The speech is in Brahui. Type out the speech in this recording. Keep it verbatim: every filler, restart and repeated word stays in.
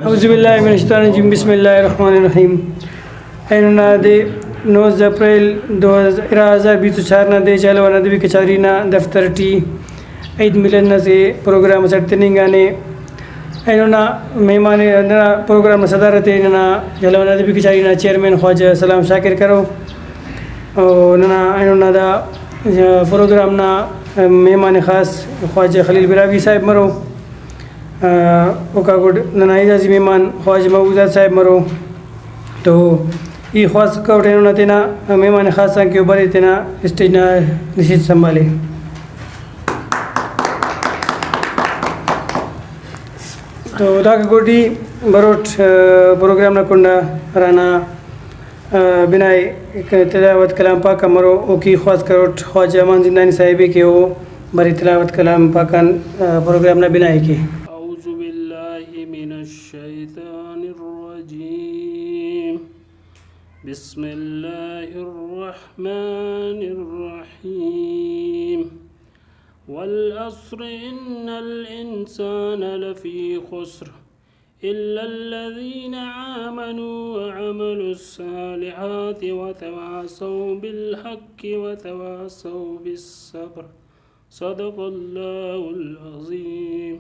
اعوذ باللہ من الشیطان الرجیم، بسم اللہ الرحمن الرحیم۔ اینو نا دے نوزدہ اپریل دو ہزار، ارا ہزار بیست و چار نا دے جہلاوان ادبی کچاری نا دفتر ٹی عید ملن نا سے پروگرام اس اٹ تننگانے۔ اینو نا مہمان، ننا پروگرام نا صدارت ءِ ننا جہلاوان ادبی کچاری نا چیئرمین خواجہ سلام شاکر کرو۔ او ننا اینو نا دا پروگرام نا مہمان خاص خواجہ خلیل براہوئی صاحب مرو۔ آ، اوکا گڈ ننا اعزازی مہمان خواجہ محبوب زاد صاحب مرو۔ تو ای خواست کروٹ اینو نا تینا مہمان خاص آن کہ او برے تینا اسٹیج نا نشست سنبھالے۔ تو داکا گڈ ای بروٹ، آ، پروگرام نا کنڈا ہرانا، آ، بنائے تلاوت کلام پاک آن مرو، اوکے خواست کروٹ خواجہ امان زندانی صاحب ءِ کہ او برے تلاوت کلام پاک آن، آ، پروگرام نا بنائے کے۔ اعوذ باللہ من الشیطان الرجیم۔ بسم اللہ الرحمن الرحیم۔ والعصر ان الانسان لفی خسر۔ إلا الذين آمنوا وعملوا الصالحات وتواصوا بالحق وتواصوا بالصبر۔ صدق الله العظيم۔